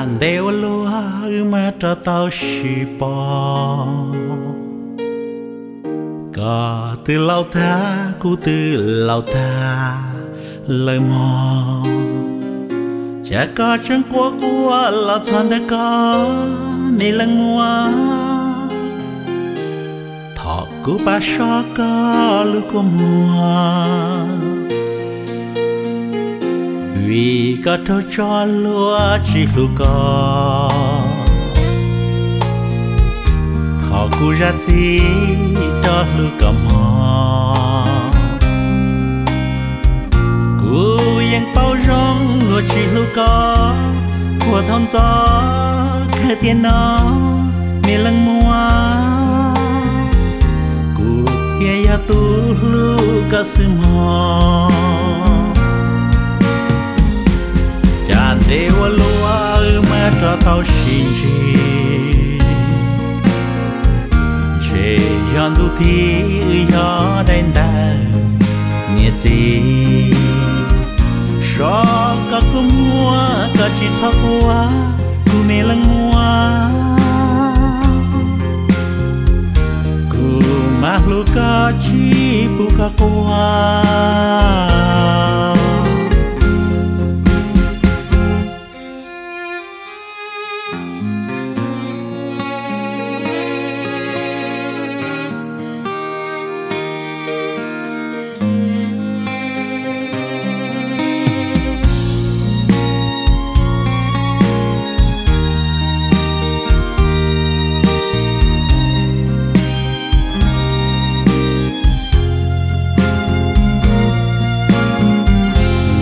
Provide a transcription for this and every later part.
Ntev ua luaj wb mam rov tau sib pom. Koj twb laus tag, kuv twb laus tag lawm mog. Cas koj tseem quaj quaj los txog ntawm koj me leej muam. Thov kuv pab soj koj lub kua muag, vim koj raug tso luag tsis hlub koj. Thov kuv zam txim rov hlub koj mog. Kuv yeej paub zoo luag tsis hlub koj, puag thaum ntxov kawg tiam no me leej muam. Kuv thiaj yog tus hlub koj xwb mog. Cas ntev ua luaj wb mam rov tau sib ntsib. Ntshe yog ntuj thib wb yog daim ntawv niam txiv. Soj koj kua muag, koj tsis txhob quaj kuv me leej muam. Kuv mam hlub koj tsis pub koj quaj.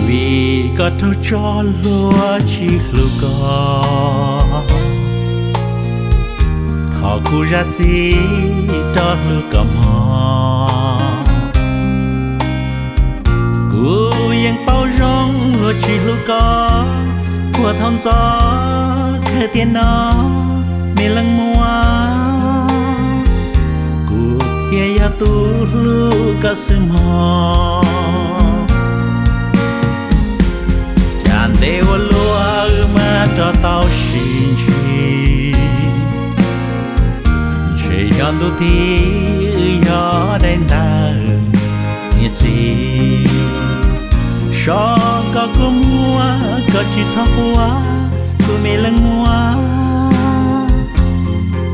Vim koj raug tso luag tsis hlub koj, thov kuv zam txim rov hlub koj mog. Kuv yeej paub zoo luag tsis hlub koj, puag thaum ntxov kawg tiam no me leej muam. Kuv thiaj yog tus hlub koj xwb mog. Cas ntev ua luaj wb mam rov tau sib ntsib. Ntshe yog ntuj thib wb yog daim ntawv niam txiv. Soj koj kua muag, koj tsis txhob quaj kuv me leej muam.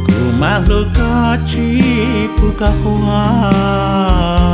Kuv mam hlub koj tsis pub koj quaj.